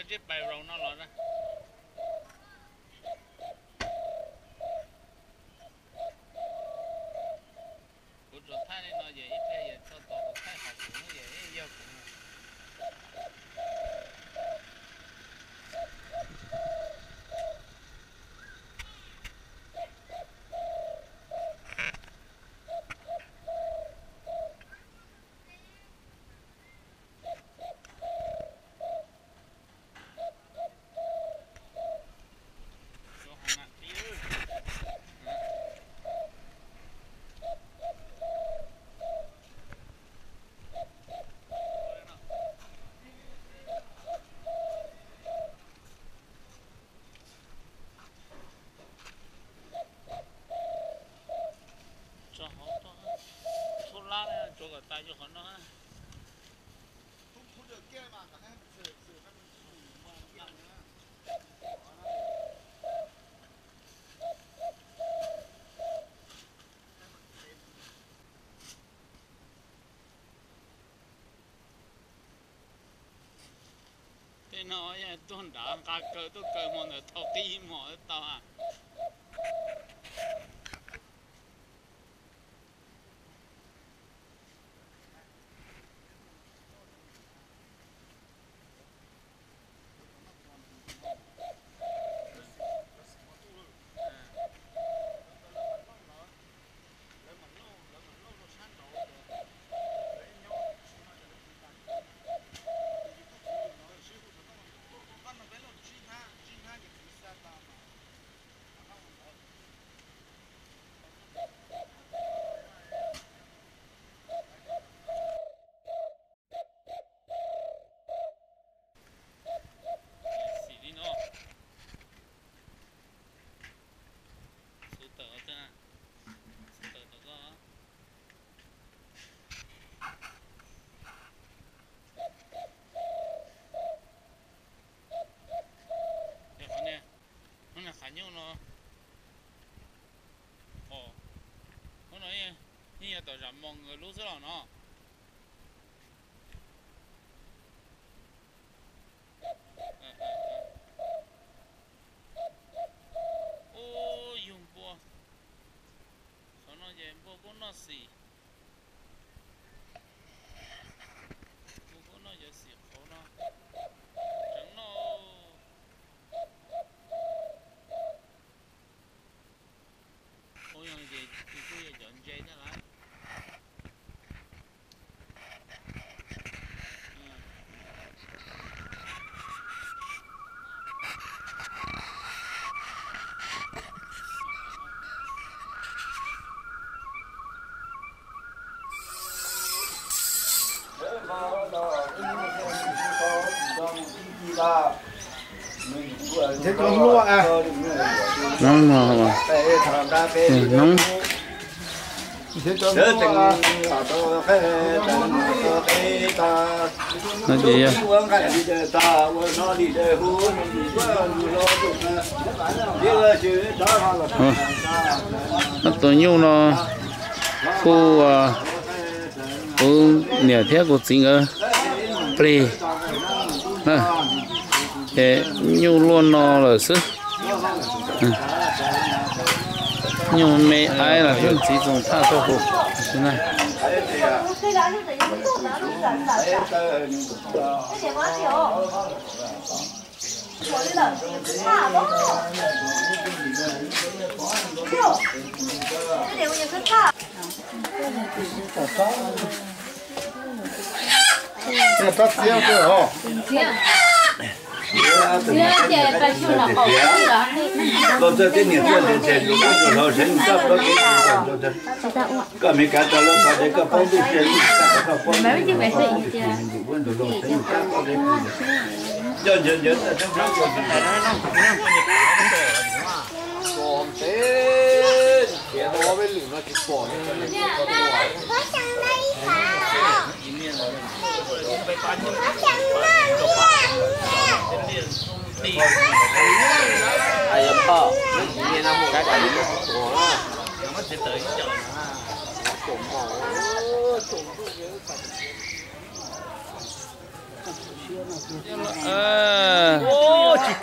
Ntsej pais rau no los na. Kuv tsuas thaij li no ces ib pliag yawg txog tod kuv thaij qhov kuv lub es yog kuv. Tso hauv txhua lab tsuav kom tas yog qhov no. Tej no yog tuaj nrad nqa kaw tuaj kaw hmo ntawd tau qib hmo tau a. Xim li no. Xub tawm, xub tawm tom koj. Qhov niag, qhov niag qhav nyuj no, qhov no yeej yog tom zam moos nkawd lub xwb los no. Ub, yug npua. Qhov no ces npua kuj noj xim. Npua kuj noj cov xim qhauv no. Tseev noj. Ub, yog ces kuj yog cov ntse thiab lawm. Thiab cov hlua a. Hnub no ces yog tus nyuj no kuj, kuv niam thiab kuv txiv nkawd plig, ces nyuj luaj no lawm xwb. Nyuj me aib los xwb, txiv txoos thaj txoj hu.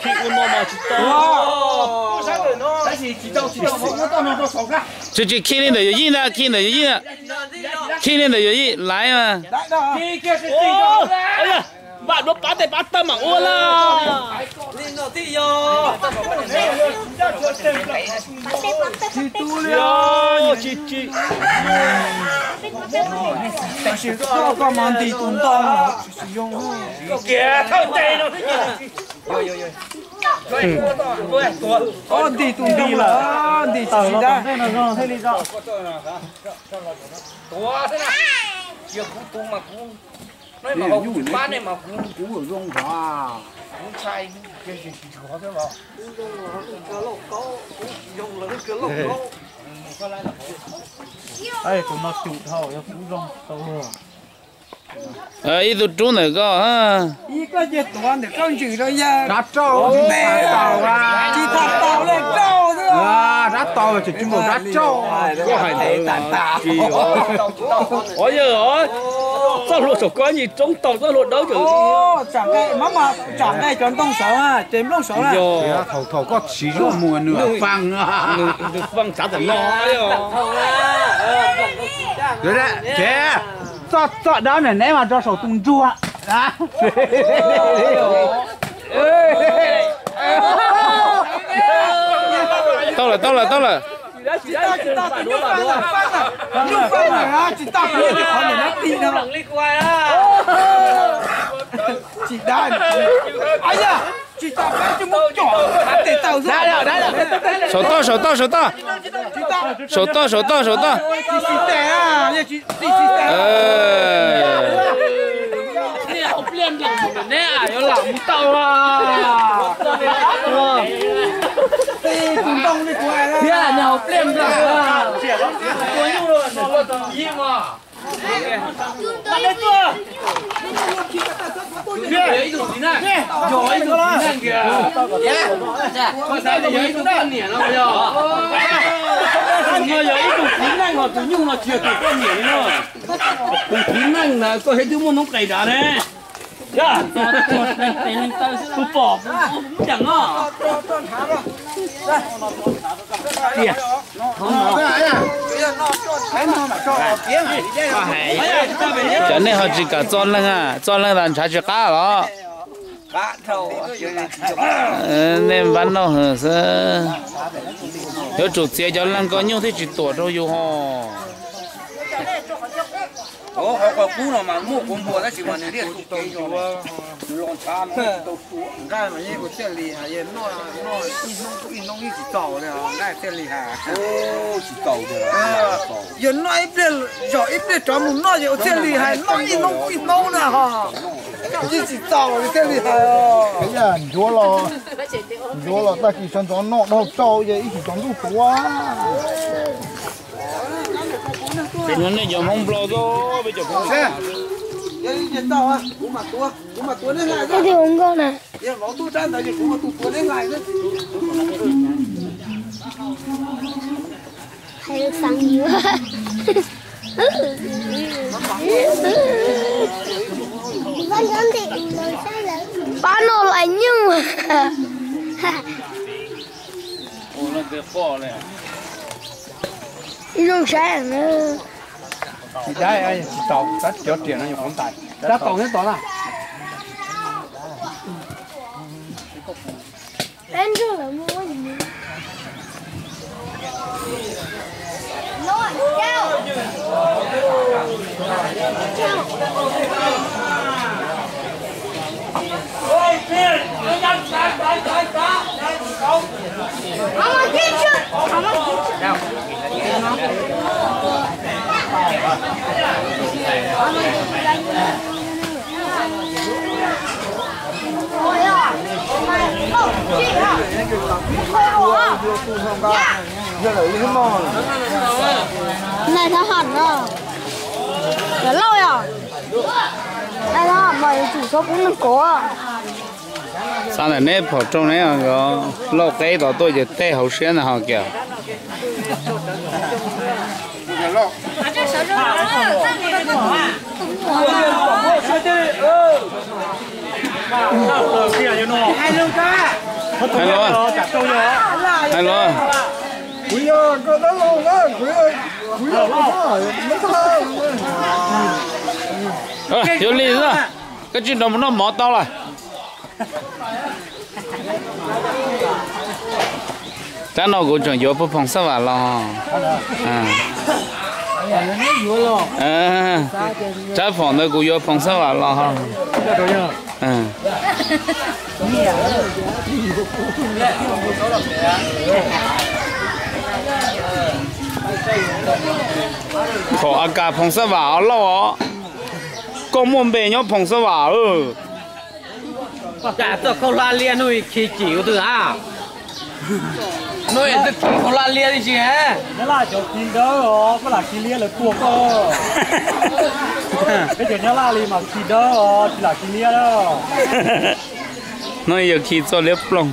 Khi ua no mas tsis tau. Tsis tsis khi li ntawm Yus Yij ntag, khi ntawm Yus Yij ntag. Khi li ntawm Yus Yij laiv mas. Vam duav pab tes pab taw mam ua lawm. Tsis tsis. Koj mas nti tus ntoo. Koj nti tus ntoo lawm, nti tsis tsis dab. Tus no cus dhau, yog kuv zoo tau. Ib tug rub ntawm koj. Ib koj cia tuav ntawm koj ntsws rau yawg. Rab rauj, tsis tham taus li rauj xwb. Rab tau tsis npaum rab rauj. Koj hais ntawd. Os yawg, txoj hlua saum koj nyi roob tau txoj hlua dawb. Tsam nqaij cov ntoo saud, ces nplooj saud na. Thaum thaum koj siv zuaj mus nws faj, nws faj tsav tom no. Ces txoj txoj dawb neb mas rau saum tus ntsuag. Tau lawm, tau lawm, tau lawm. Saum toj, saum toj, saum toj. Saum toj, saum toj, saum toj. Tus txiv neej ntawd koj thiaj twb muaj noob qes nrad ne. Tus pom ceem no. Cov nej ho tsis kam txo leeg, txo leeg tas ntshav tsis qab los. Nej npab noj hwv xwb. Yuav tsum txiav cov leeg ko nyuj thiaj tsis tuam rau yus ho. Qhov qub no mas muaj kua npua tab sis mas nws liaj tus kev zog, nws los ntshav nws tau tua. Nqaij mas yeej ua txiaj li hais, yog noj ib hnub ib hnub yeej tsis txaus li, nqaij txiaj li hais. Tsis txaus, yog noj ib pliag zog ib pliag rov mus noj ces ua txiaj li hais, noj ib hnub ib hnub na ho. Yeej tsis txaus li txiaj li hais. Ncuav los, ncuav los tag kis sawv ntxov noj dhau tsau ces ib tsis tsaus ntuj tuav. Ces no nej cov Hmoob Nplog xwb, peb cov Hmoob. Kuv mas tuav, kuv mas tuav neb hlais xwb. Nkauj na. Yog vauv tub rab ntawd ces kuv mas tus tuav neb hlais xwb. Hais xav yus. Pab no lais nyuj. Ib zoo saib na. Tsis dab, tsis tau, rab cov riam no nyuam qhuav ntais. Rab tau thiab tod na. Peb nrog lawv mus ua Nai thab ham no. Cov lauj yog. Nai thab ham mas yuav tsum txhob pub neeg kov. Xav ntawm neb pom rooj neb lauj qeb tod tuaj ces tej hauv siab ntag ho kiag. Hais los, hais los. Yuav li xwb, koj tsis nrog mus noj mov tau lawm. Tsab no kuv tseem yuav pog Phoom Xab Vam los. Tsab foom ntawd kuv yuav Phoom Xab Vam los. Thaum a kas Phoom Xab Vam os lauj os, koj muaj npe nyob Phoom Xab Vam. Cas txoj khaub hlab liab hnub khi cim ua twg a? Hnub twg khi khaub hlab liab li tsis? Nyob Laj cov khi dawb os, koj lam khi liab lawv tua koj. Peb cov nyob Laj li mas khi dawb os, tsis lam khi liab. Hnub yog khi txoj liab ploog.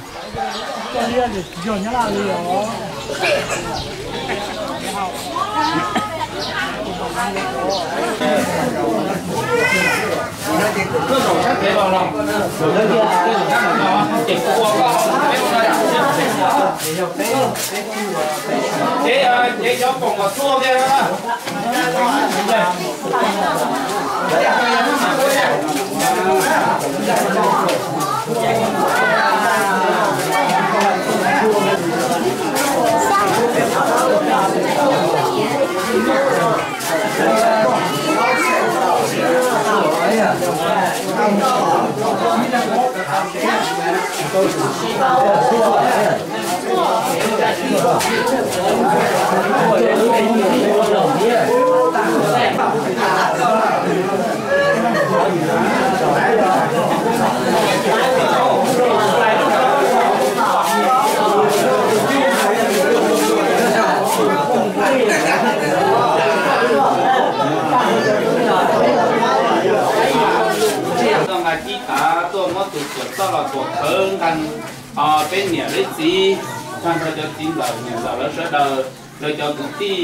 Tuaj nqa cib tav tuaj muab tus tuam txoj los tuam khawv nqa peb niam peb txiv, tag nrho cov txiv ntxawm niam ntxawm lawv sawv daws, lawv cov kwv tij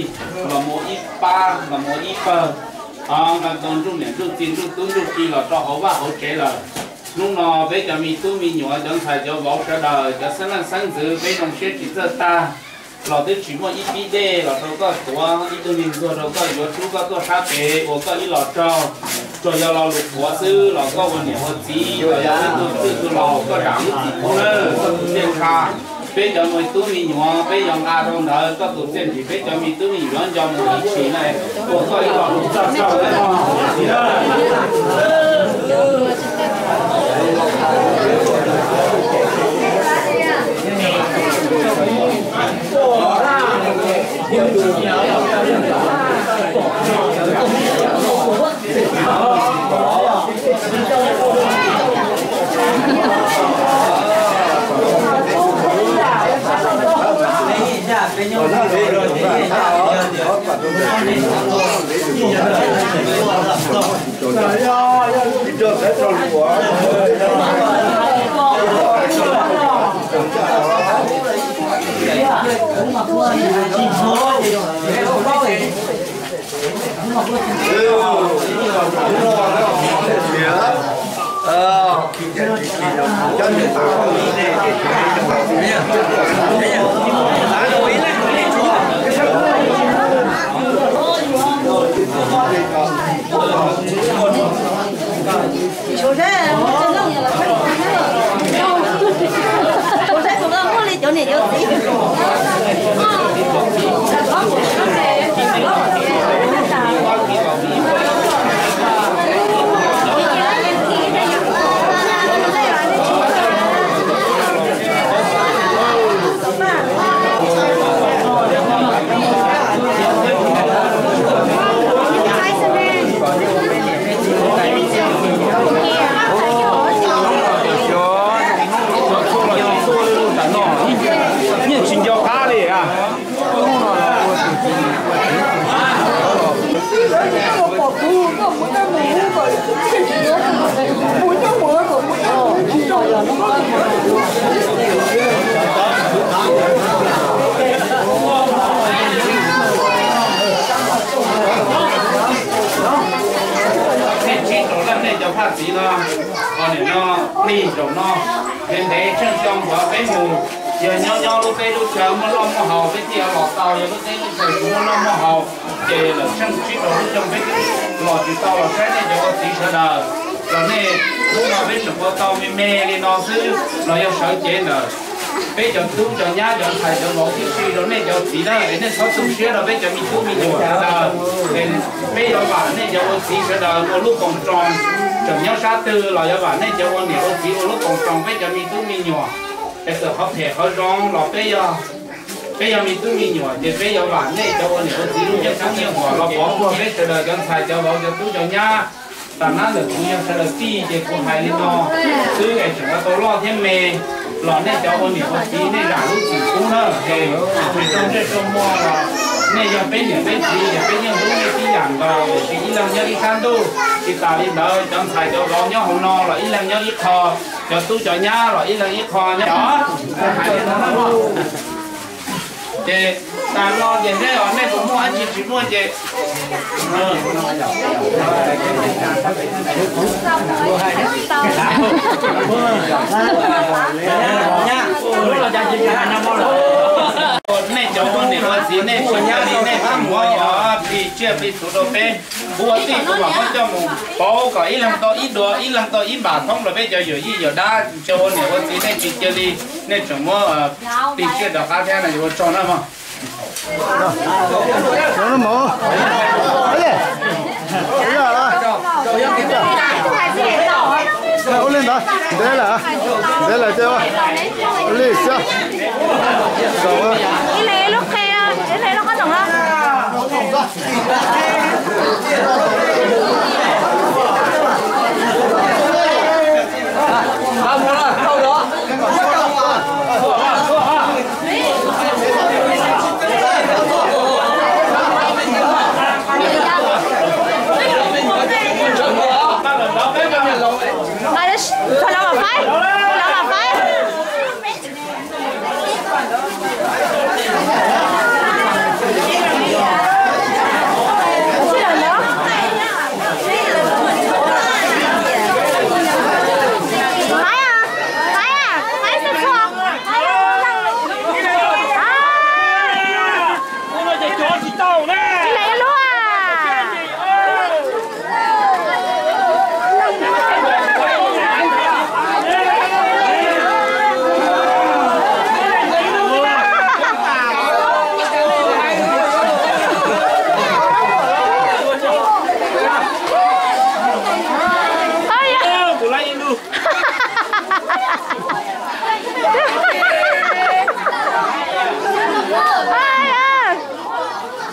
los mus ib pab los mus ib pawg, nqa tau ntsuj niam ntsuj txiv ntsuj tub ntsuj ki los rau hauv vaj hauv tsev lawm. Hnub no peb cov me tub me nyuam cov ntxhais cov vauv sawv daws cov xeeb leej xeeb ntxwv peb zoo siab tsis txawj tag, los twb tsis muaj ib pib dej los rau koj tuav, ib tug me ntxuag rau koj yuav rub koj tuaj sab pem ua koj ib los tsaug. Tsuas yog lo lus qhuav xwb los koj ua niam ua txiv los yog ib tug txwj tug laus koj zam lub txim pub nawb, koj tus txiaj ntsha. Peb cov me tub me nyuam peb yog nqa rau ntawd koj tus txiaj ntsig peb cov me tub me nyuam yuav nco mus ib tshis na, ua koj ib los lus txog tsaug nawb. Yeej tsis nco qab li a. Nej tsib rau leej nej cov phaj txiv no, nim no plig rau no. Ntev ntev tsheej xyoo ntawd peb mus, yog nyob nyob lub teb lub chaw muaj noj muaj haus peb thiaj los tau, yog lub teb lub chaw tsis muaj noj muaj haus ces lawm tsheej tsib rau lub xyoo peb los tsis tau los saib nej cov ua txiv sawv daws. Los nej hnub no peb tseem ua tau me me li no xwb los yog sawv cev ntawm peb cov tub cov nyab cov ntxhais cov vauv tib si rau nej cov txiv na, es nej txhob tu siab rau peb cov me tub me nyuam sawv daws. Peb yuav vam nej cov ua txiv sawv daws ua lub koom tsoom, tseem nyob sab twg los yuav vam nej cov ua niam ua txiv ua lub koom tsoom peb cov me tub me nyuam. Es txawm qhov phem qhov zoo los peb yog, peb yog me tub me nyuam ces peb yuav vam nej cov ua niam ua txiv lub nyiaj tub nyiaj huam los pov puag peb sawv daws cov ntxhais cov vauv cov tub cov nyab. Tam nab ntawm kuv yog sawv daws tij ces kuv hais li no xwb es tseem ua tau loj thiab me. Los nej cov ua niam ua txiv nej zam lub txim pub na, es tsis rau ntsej rau muag los nej yog peb niam peb txiv ces peb yeej hlub nej tib yam nkaus, tiam sis ib leeg nyob ib sab ntuj. Tsis tas li ntawd cov ntxhais cov vauv nyob hauv no los ib leeg nyob ib qho, cov tub cov nyab los ib leeg ib qho nyob. Ces tas no ces nej os, nej puas muaj dab tsi tsis muaj ces nej cov ua niam ua txiv nej tsis nyob li nej tseem muab plig tsiaj plig txhu rau peb. Kuv ua tij kuv mam muab coj mus pauv kom ib leeg tau ib dua, ib leeg tau ib npam thoob rau peb cov yawm yij yawm dab cov ua niam ua txiv nej tsis cia li, nej tseem muab plig tsiaj rov qab thiab no yuav ua tsaug na mog. Ua li ntawd, ntev lawm, ntev lawm ces ua li xwb. Ib leeg ib lub qe, ib leeg ib lub qhob noom. Thaum no mam faib, thaum no mam faib.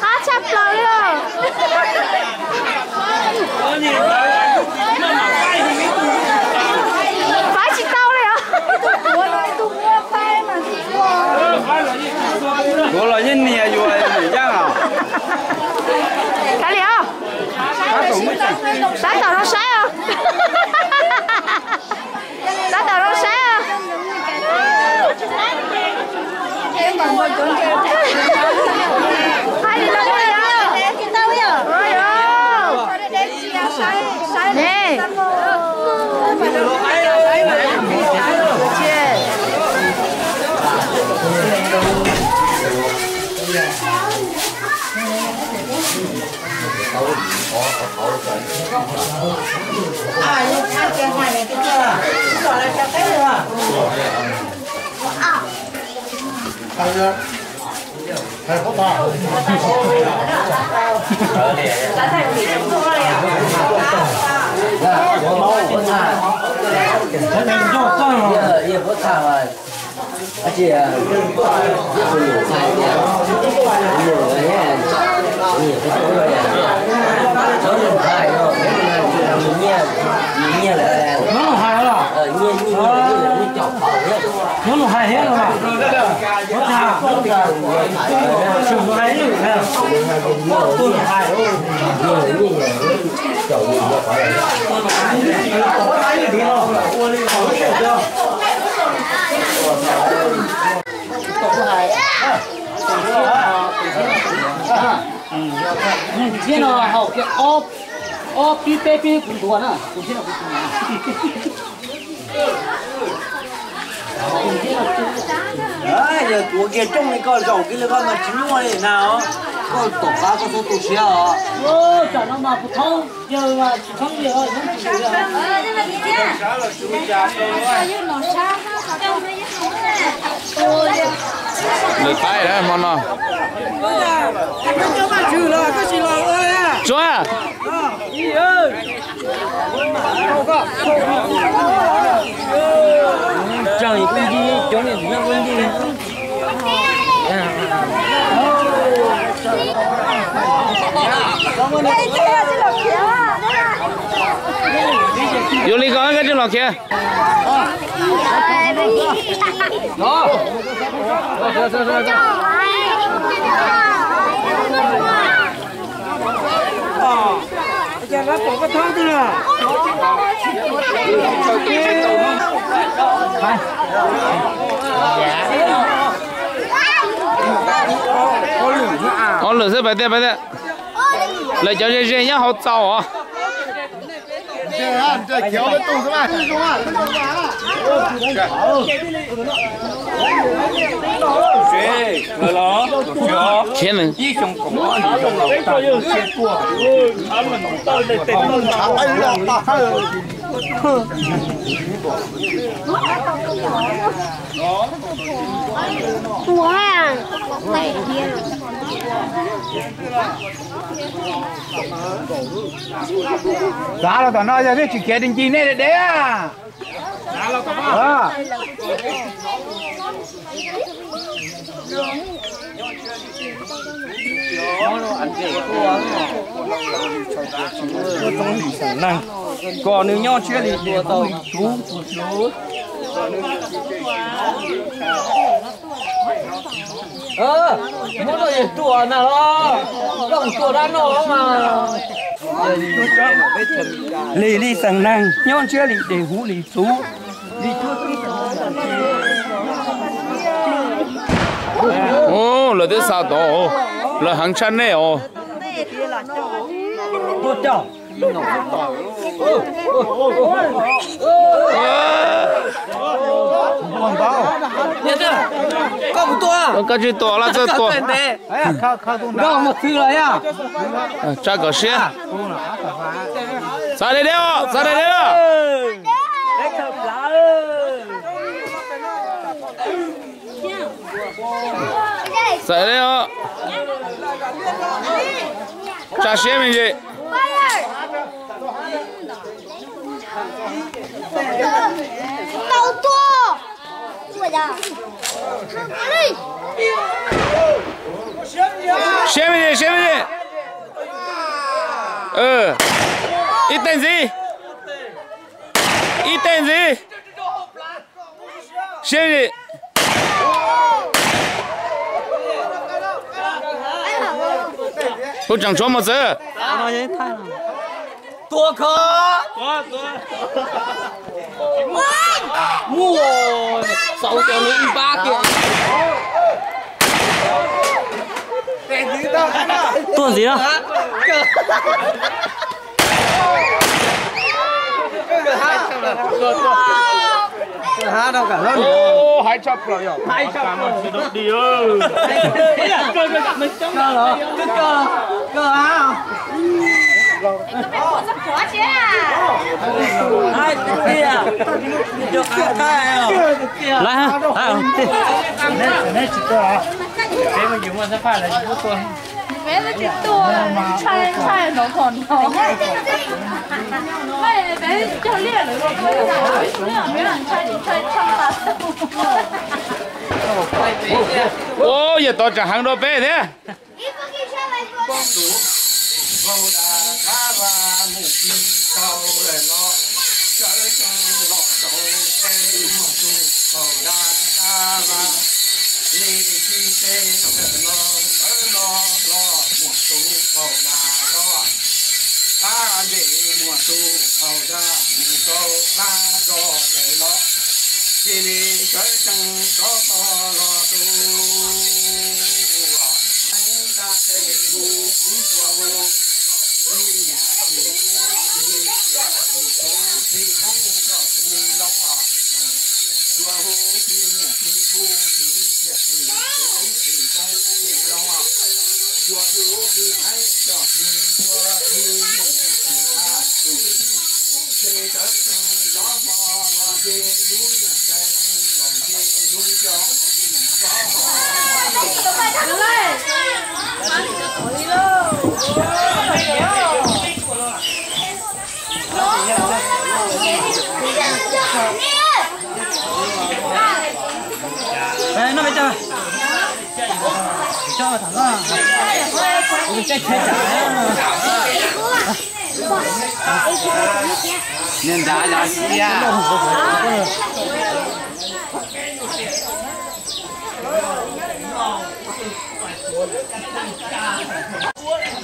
Qab tshaj plaws li os. Faib tsis tau li os. Tuav los yeej nias yuav mus ncaj os. Kav liam os. Tab tom zoo saib os. Tab tom zoo saib os. Hais li no. Nyob Looj Hais los? Nyob Looj Hais thiab los? Tseem hais lwm na. Tuaj Looj Hais. Tus thiab no haum kiag ob, ob pib peb pib kuv ntuas na, tus thiab no kuv ntuas. Kuv ua kiag rooj li koj zaum kiag li koj mas tsis nyuaj li na os. Koj tom qab koj txhob tu siab os. Tsam no mas kuv thoob yawg tsis thoob yawg. Lwm qaib hmo no. Tsuag. Yuav li ko koj tsis los khiav. Ob lwm xwb, pais tiag, pais tiag. Lawv cov ze ze nyob hauv txaus os. Khiav nws. Txav los tom no yog nej tsis khiav ces ncig nej deb. Kom nws nyob siab li tau. Muab no yog tua na los, koj mus tua dab no mas. Lis li xeem neeg nyob ntshiab li des huv li txuv. Lawv twb xa tod, lawv heev tshaj nej os. Koj tsis tuam los txawj tuam. Tsa kom siab. Txav daim deb os, txav daim deb os. Txav daim deb os. Tsa siab me ntsis. Siab me ntsis, siab me ntsis. Ib teg ntxiv. Ib teg ntxiv. Siab me ntsis. Kuv tseem tshuav mos txwv. Tua kho. Muaj xaus cov lub ib pab kiag. Tuaj ntxiv na. Hais tshaj plaws yog. Lawv, peb tsis tuaj, ntshai ntshai hnov qhov no. Peb cog liaj lawm, peb ntshai ntshai tshaj tas. Ua yawg tod tseem heev dua peb thiab.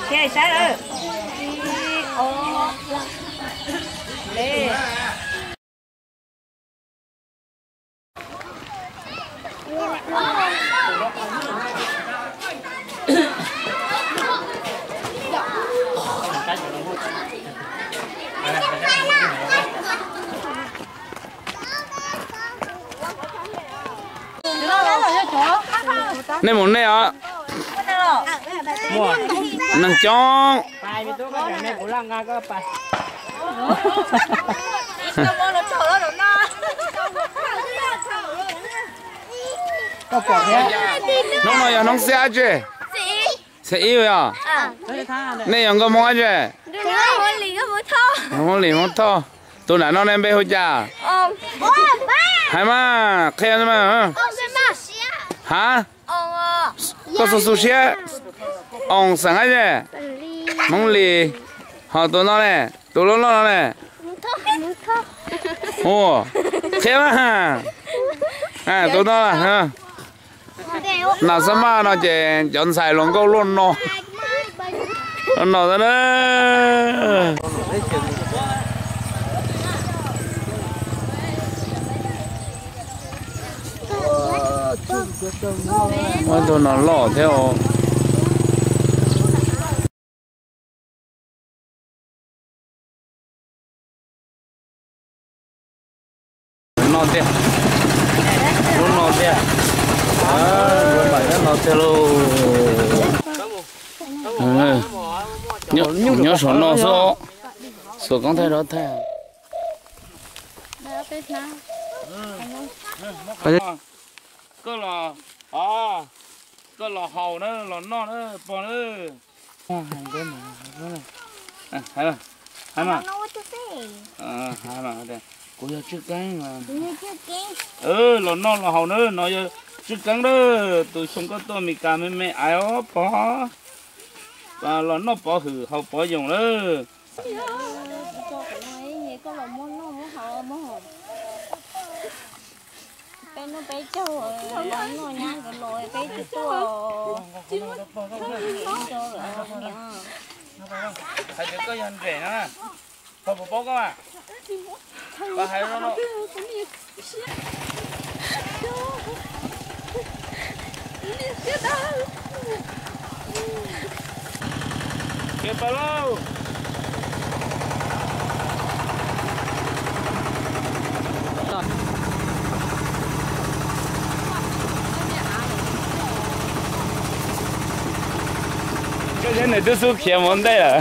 Thiab saib lawm. Ib, ob, peb. Nej mus nej os. Neeg coob. Hnub no yog hnub xiab dab tsi? Xiab ib yog. Nej yog nkauj Hmoob dab tsi? Hmoob Lis Hmoob Thoj. Tus nram no ne npe hu cas? Hais mas qhia mas. Ha? Koj xu xu siab. Oos xeem dab tsi? Hmoob Lis. Ho tus no ne? Tus loj loj no ne? Ua, qhia mas. Tus no, nas xab maj no ces cov ntxhais hluas nkauj luaj no. Luaj no xwb na. Muab tus no loj thiab os. No tiag. Lub no tiag. Lub no tiag lauj. Nyob saum no xwb. Xuas koob thaij rov thaij. Koj los, koj los haus na, los noj na, pog na. Hais mas, hais mas, kuv yog Tswj Keeb. Los noj los haus na, no yog Tswj Keeb na, tus xyoo koj tuaj Mes Kas me me aiv os pog. Los noj pov hwm haus pov yoos na. Peb noj peb caug, noj nyab nkawd los peb twb tuaj. Hais tias koj yog nres no, koj puas paub koj mas? Koj hais no. Ke pas lauj. Koj saib nws twb xub khiav mus ua ntej lawm.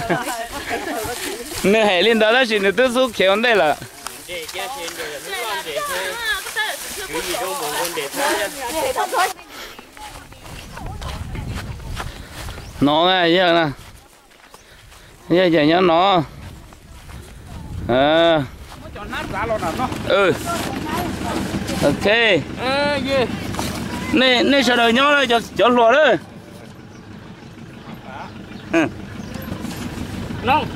Nws hais li ntawd tab sis nws twb xub khiav ua ntej lawm. No na, yog na, yog ces nyob no. Ok. Nej, nej sawv daws nyob, cov hluas lawm.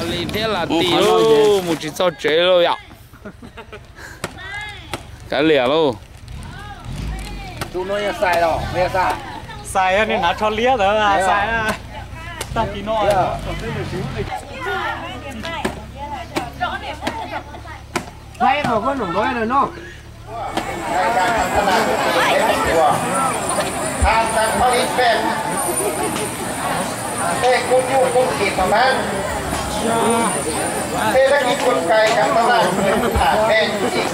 Li thiab las tim lauj, mus tsis txog tsev lauj yom. Kav liam lauj. Xais, nws hnav tsho liab ntawd, xais. Tag kis no. Tham tag kho li pem. Tej koob nyuj koob kim thaum ntawd. Tej dab kis khuam kais kham tau laj.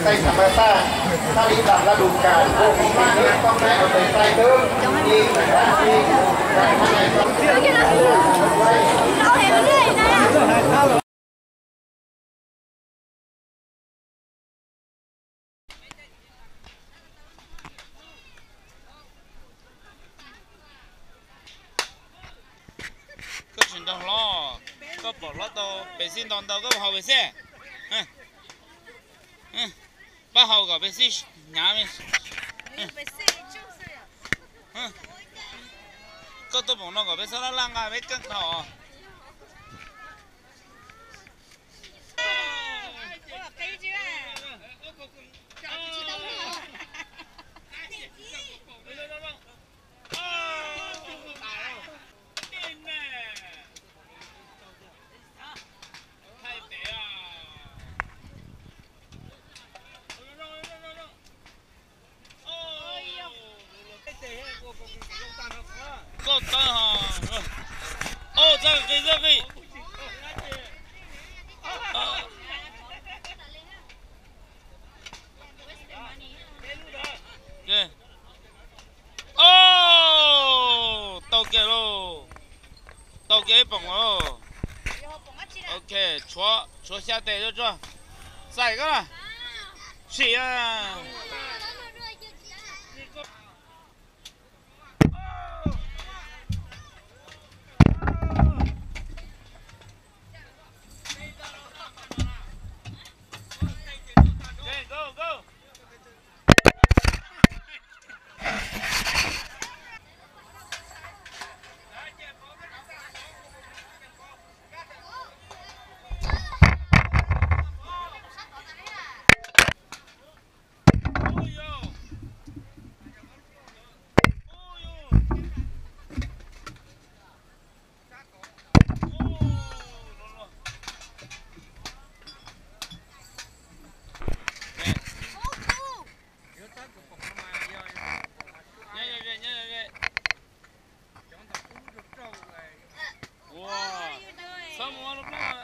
Thăm Ba Sa, Sa Lis Tạp La Đù Cải, Bộ Công an, Công an ở tỉnh Tây Tứ, đi phải đăng ký. Koj tsis nrog hlob, koj pom hlob tau Pepsi ntau ntau koj haus Pepsi. Pab haus kom Pepsi hnyav. Koj tuaj pom no kom peb txhob laj laj nqa peb keej dhau. Koj tawb ho. Oj, txaj qis, txaj qis. Oj, tau kiag lauj. Tau kiag ib poom lauj. Ok, tshuav, tshuav xya tes tso. Txais koj na. Sim a. Ua, txhob mus ua lub plaub.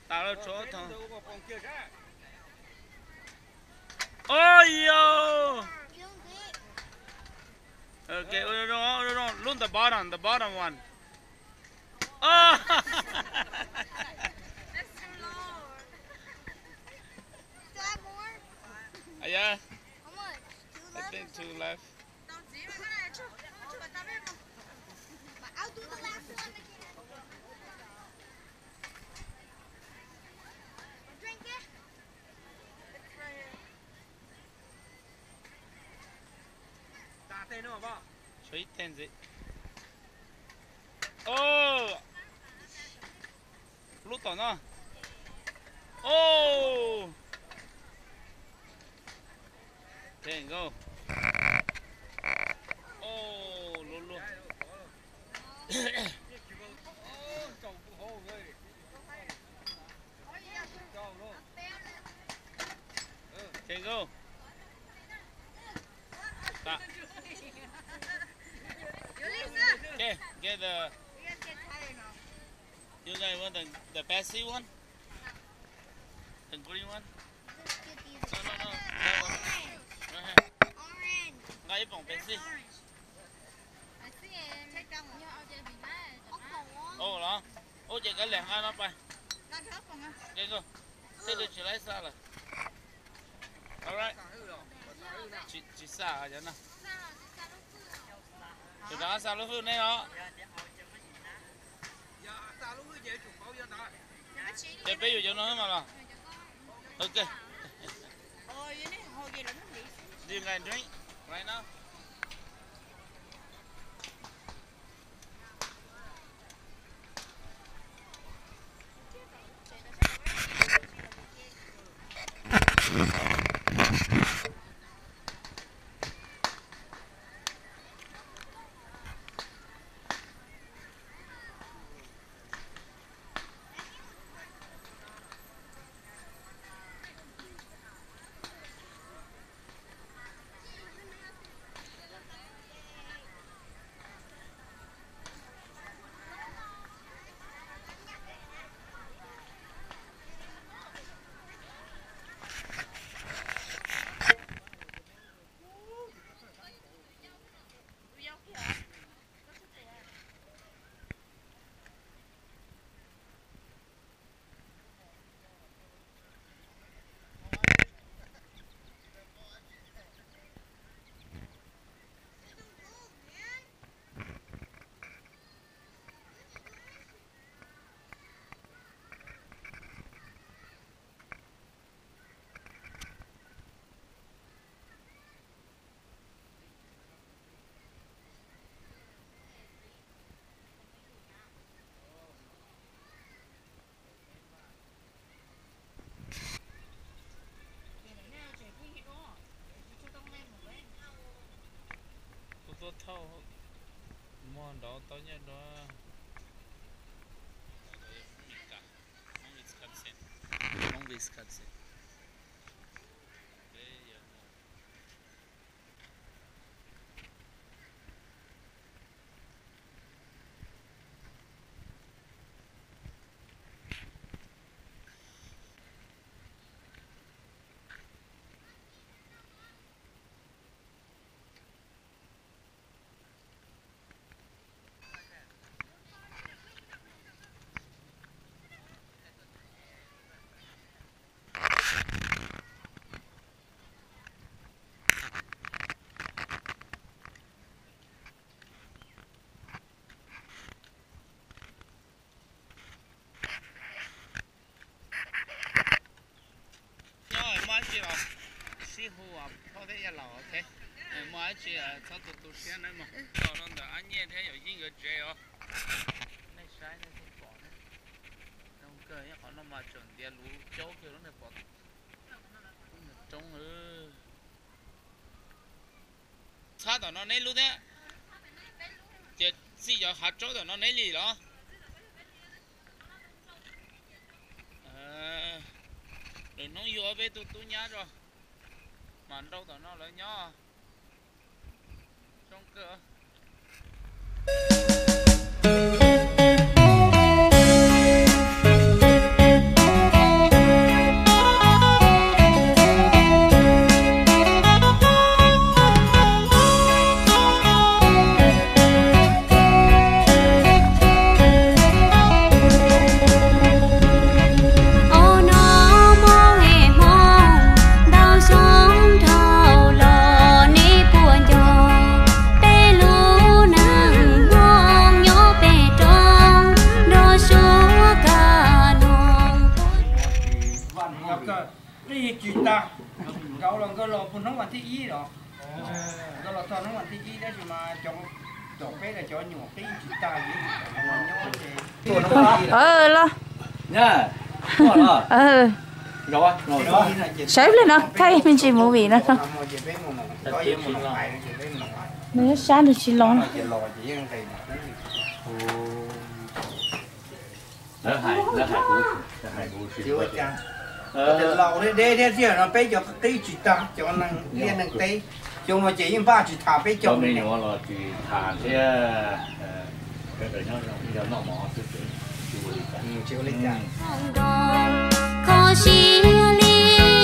Tas lawm, tshuav ob tog. Oj yog. Ok, ua zoo, ua zoo, look the bottom, the bottom one. Oh! Yeah, I think two left. Tshuav ib teg ntxiv. Oh! Lub tom no. Oh! There you go. Oh, luaj luaj. Can go. Stop. Okay, get the. You guys want the, the Pepsi one? The green one? No, no, no. That one. Right here. Nqa ib poom Pepsi. Ua los? Ua ces kav liam nqa no pais. Thiaj li tsis laib xa lawm. Alright. Tsis xa cov no. Ces rov qab xa lub hwj nej os. Ces peb yuav cov no mas los. Ok. Do you guys drink right now? Thauj muag nraud tau nyiaj dua. Wisconsin, Wisconsin. Nyob muaj dab tsi los sib hu, phauj thiab yawg laus, ok. Muaj dab tsi txhob tu tu siab nawb mog. Los rau ntawm Ab Nyiaj thiab Yawm Yeej nkawd tsev os. Nej saib nej thiaj pom na. Zoo kawg, qhov no mas tseem ntiav luv caub kiag lub ntawd pom roob. Txhab tom no neb lub thiab. Tias txij cov hav tsaub tom no neb li los? Lwm hnub yug ob peb tug tub nyab tso, mas nrau tom no lawv nyob. Zoo kawg. Au no Hmoob es Hmoob, ntau xyoo dhau los neb puas nco, peb lub neej Hmoob nyob pem roob nrog suav kab noog. Qib tsis tag, nkawd los nkawd los puag hnub vas thib ib los, nkawd los txog hnub vas thib ib tab sis mas cov, cov peb los cov nyuam qib tsis tag li. Los, saib pliag no thaij me ntsis movie no. Nws sab nws tsis los. Laus deb deb thiab no peb cov qib tsis tag, cov neeg liaj neeg teb, xyoo no ces yeej npaj tsis tham peb cov me nyuam los tsis tham thiab. Kho siab li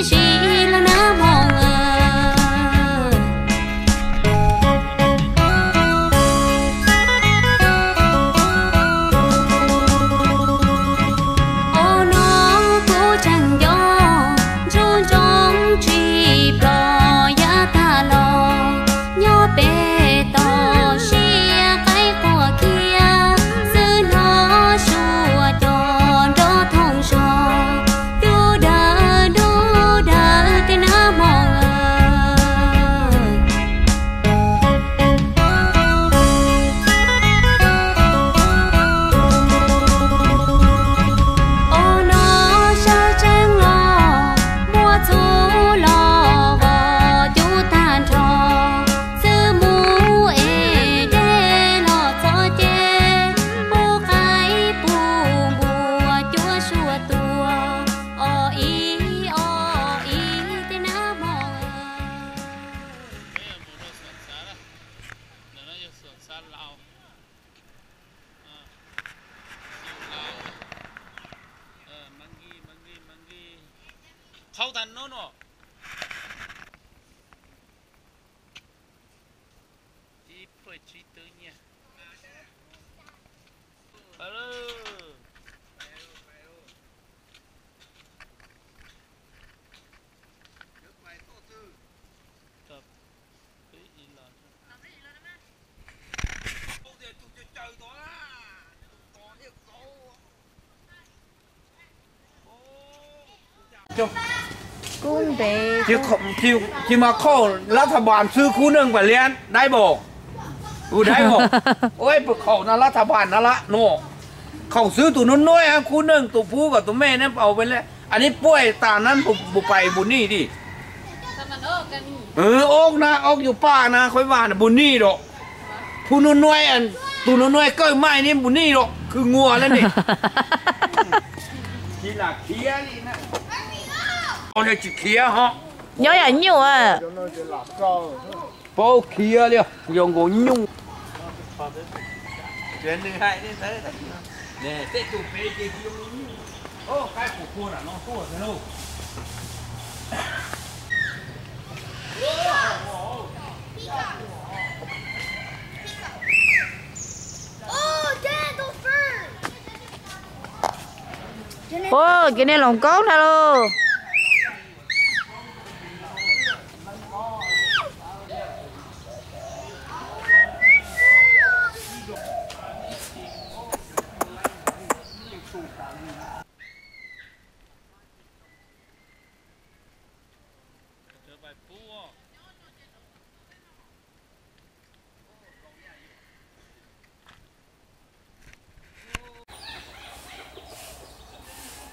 zis lawm na Hmoob. Au no kuv tseem nco ntsoov ntsoov tsis pom yav tag los, nyob pem toj siab qaib quaj khiab, xwb hnov suab cov nrov thooj zog, dub dawb dub dawb tej nab Hmoob. Au no sawv tsees los muaj txhuv los vos cub tag nrho, xwb mus es deb los txog ces pub qaib pub npua cuab suab tua, o ib o ib tej nab Hmoob. Ntawm no yog Xab Laus. Qhau tag nub no. Ib puas tsib tug nyiaj. Ces mas khaum lab thas npas xwb khub neej pas liab daib npaum, u daib npaum. Ua pw khaum no lab thas npas no la no, khaum xwb tus nuj nuav khub neej tus pub kom tus mej neb paus peb le, a neb puaj tas na npu pais npu nij di. Ob na ob yus paj na qhov vaj npu nij lawm. Hu nua nua, tus nua nua kawg mas neb npus nej los khw nguas lawm ne. Tsis khiav ho. Nyob yam nyuj. Paub khiav li, zoo nkaus nyuj. Tej tus pem ces zoo li nyuj. Qaib qus kua nram no tuaj thiab lauj. Ua, kev niag loos kaub ntag lauj.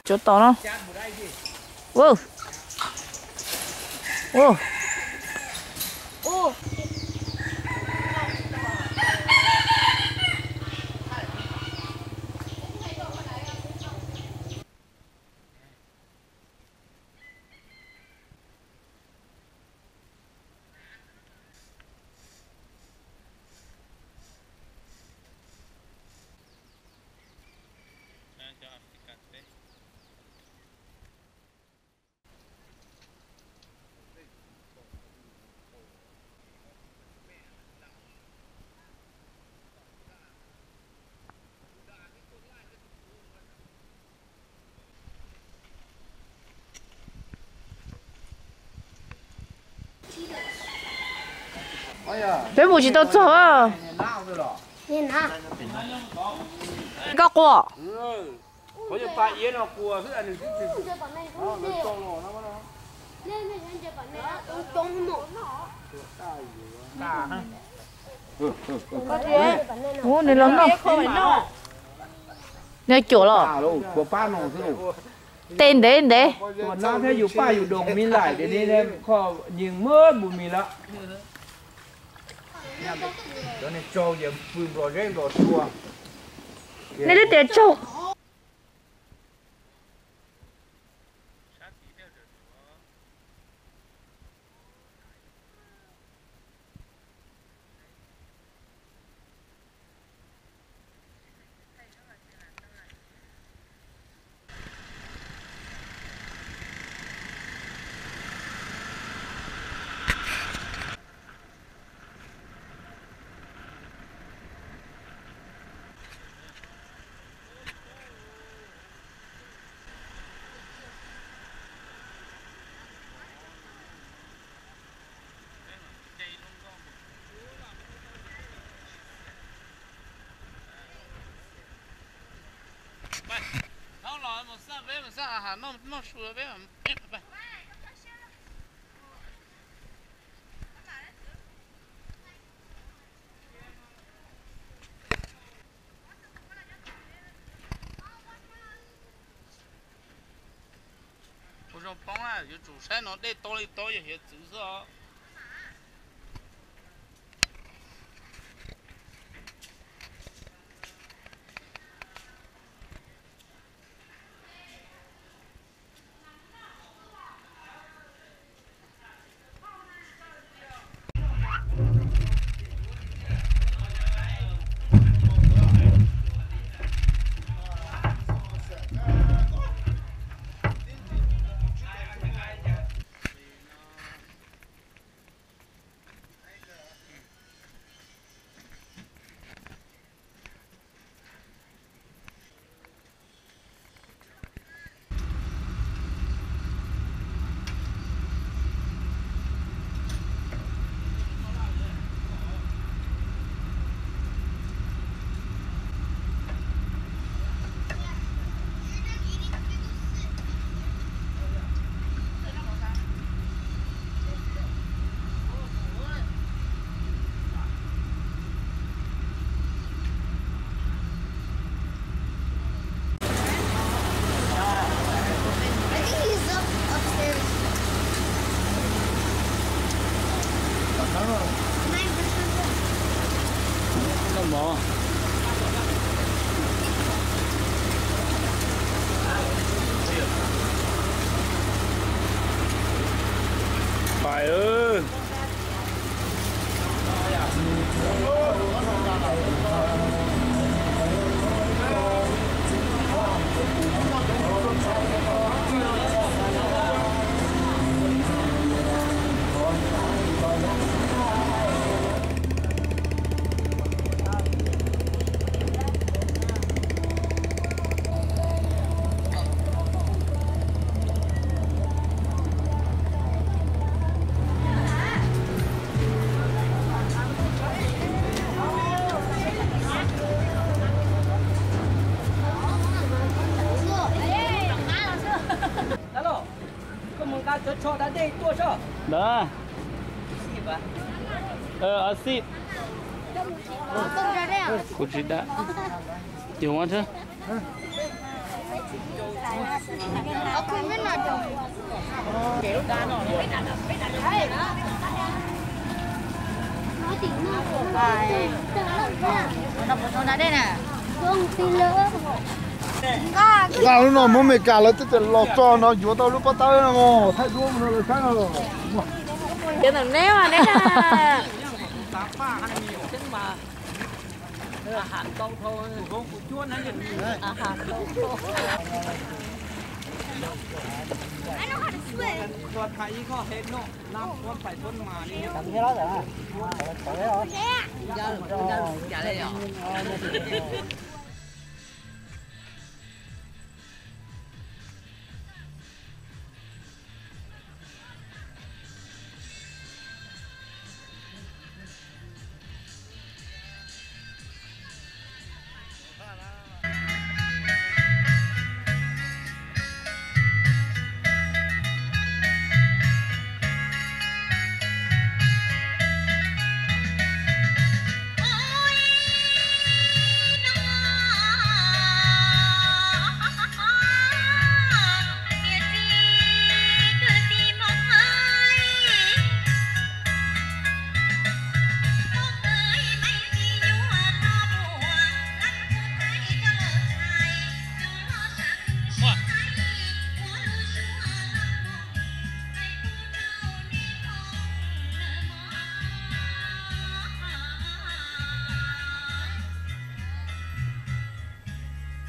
Tsuav tos no. Ua, ua. Peb mus tsis tau txog. Koj quaj. Ua, nws los noj. Nws cuam los. Tes ntev ntev. Tua nab thiab yus paj yus doos me laim, tias nws kho nyeeg muab npus mis lawm. Nej twb tias tsaug. Thaub los mus xaj peb mus xaj a has noj su peb. Ua zoo poob na, yuav tsum saib no dej tob li tob yog hiav txwv xwb os. Pais. Ntawd, a xij, kuv tsis da, yus ua thiab. Nqa lub no Hmoob Amelikas lawv twb tias los txog no yuav tau lub pob tawb no, thaij duab no lawv saib no. Cov ntawm neb mas neb na.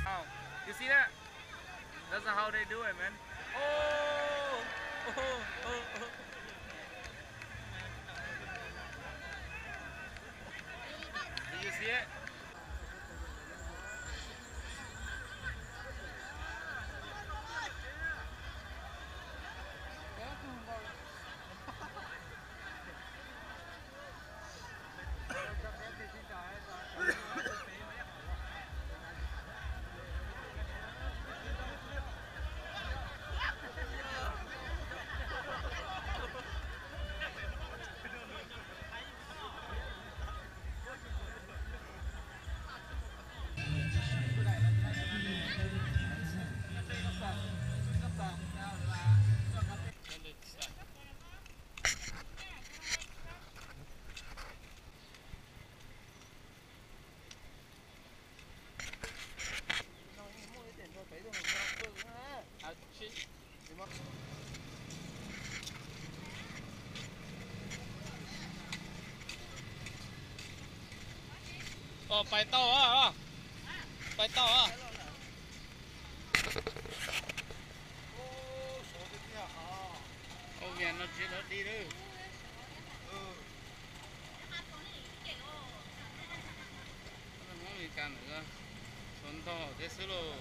Wow, you see that? That's how they do it, man. Oh, oh, oh, oh. Do you see it? Pais tau, pais tau. Ua vias no tsis lawv di lawm. Hmoob Amelikas ntawd tshuav ntog thiab xwb lauj.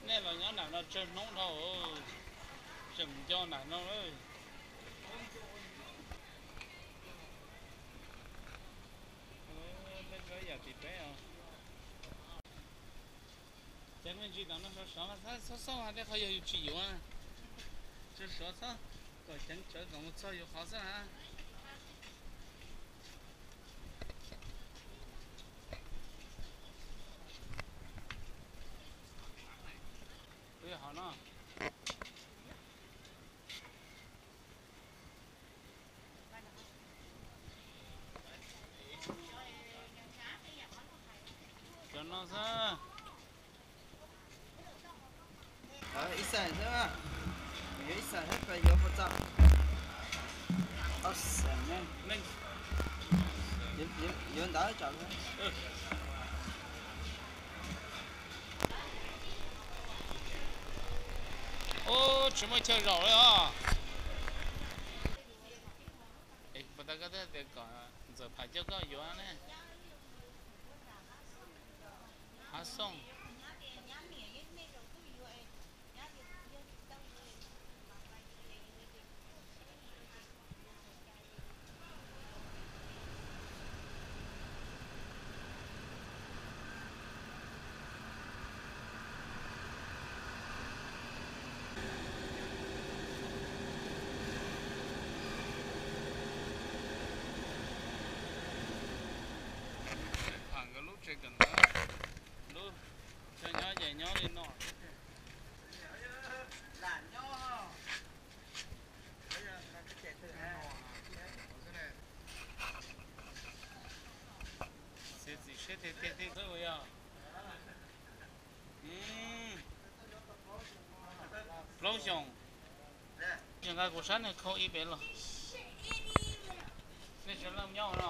Nej los nyob nram no tsawg hnub dhau, tseem nco nram no lawm. Peb tso ib yam tim peb os. Ceev me ntsis tom no sov sov, xab xoob xoob hais tej qhov yog yus tsis yuav. Sov sov xwb, kom ceev tsawv kom mus txog yus qhov xwb na. No xwb. Ib xeem xwb, yuav ib xeem xwb, yuav puas txog? Ob xeem ne. Yuav ntawd tsam. Ub, tsis muaj chaw zaum li os. Puas tau koj thiaj tias kom Ntxawm Pham coj koj yuav ne? Hav Xooj. Tham nkawd lub tsev kawm ntawv, lub chaw nyob ces nyob li no. Txiav txim siab tiag tiag thiab xwb yog. Plaub xyoos. Tsis nqa kuv sab nws khau ib pem los. Nej sawv leej nyob no.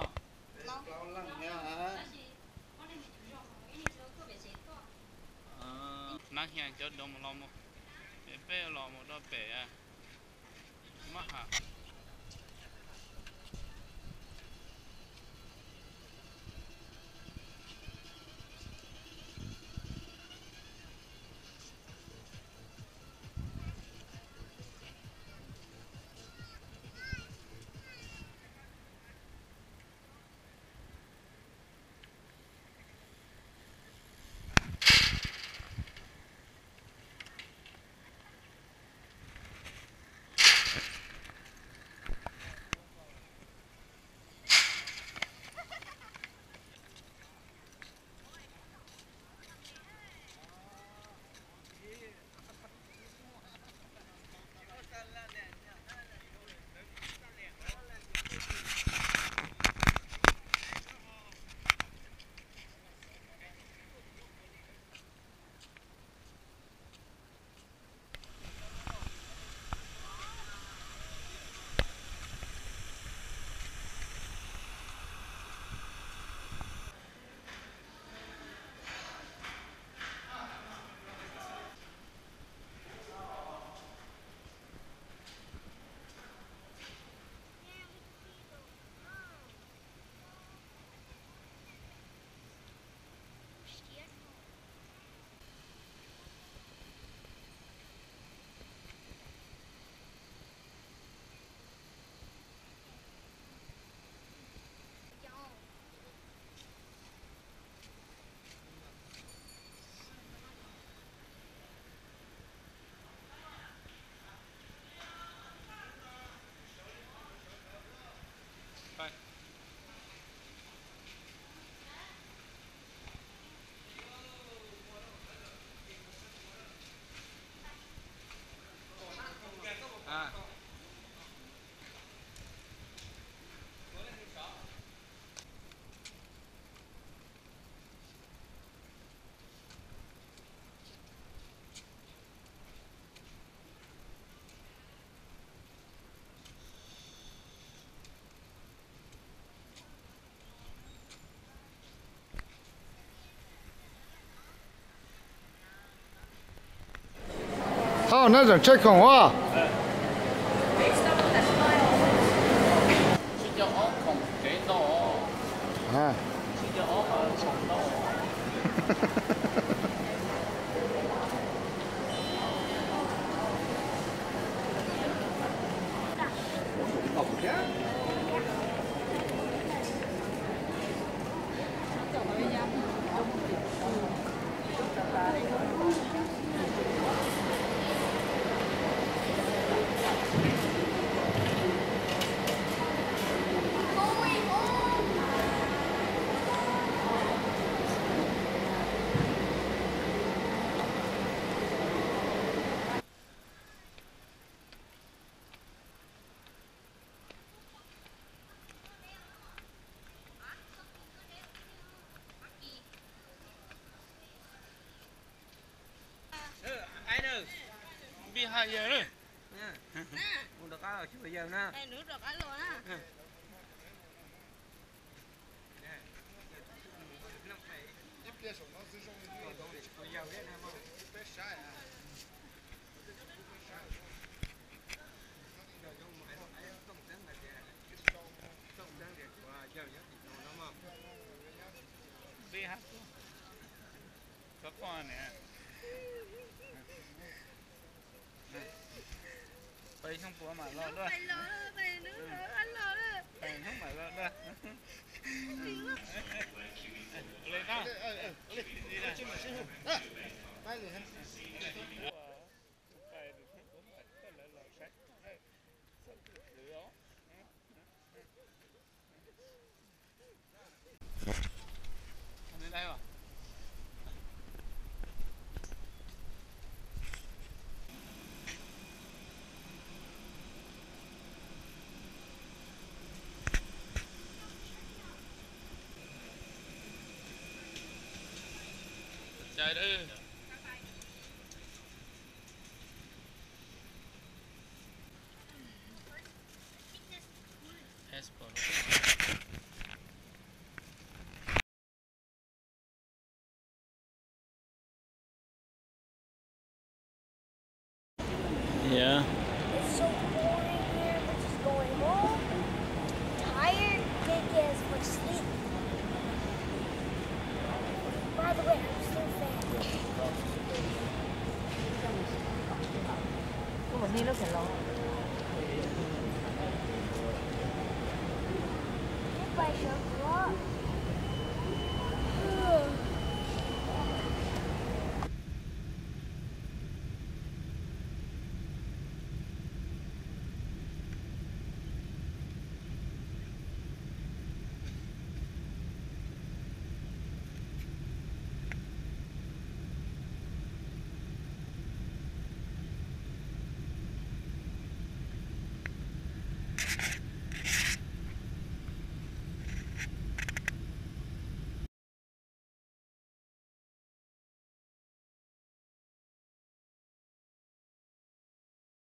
Hnav hias cov dov mus los mus, peb los mus rau pem mab ham. Thov neb zeem tsheb khoom as. Yawg na. Mus rov qab los tsis ua yawg na. Peb xyoo puas mam los dua. Peb xyoo mam los dua. Cai lawm. Yeah. It's so boring here. We're just going home. Tired. Can't get us much sleep. By the way, I'm still fat. Goodbye, Shark.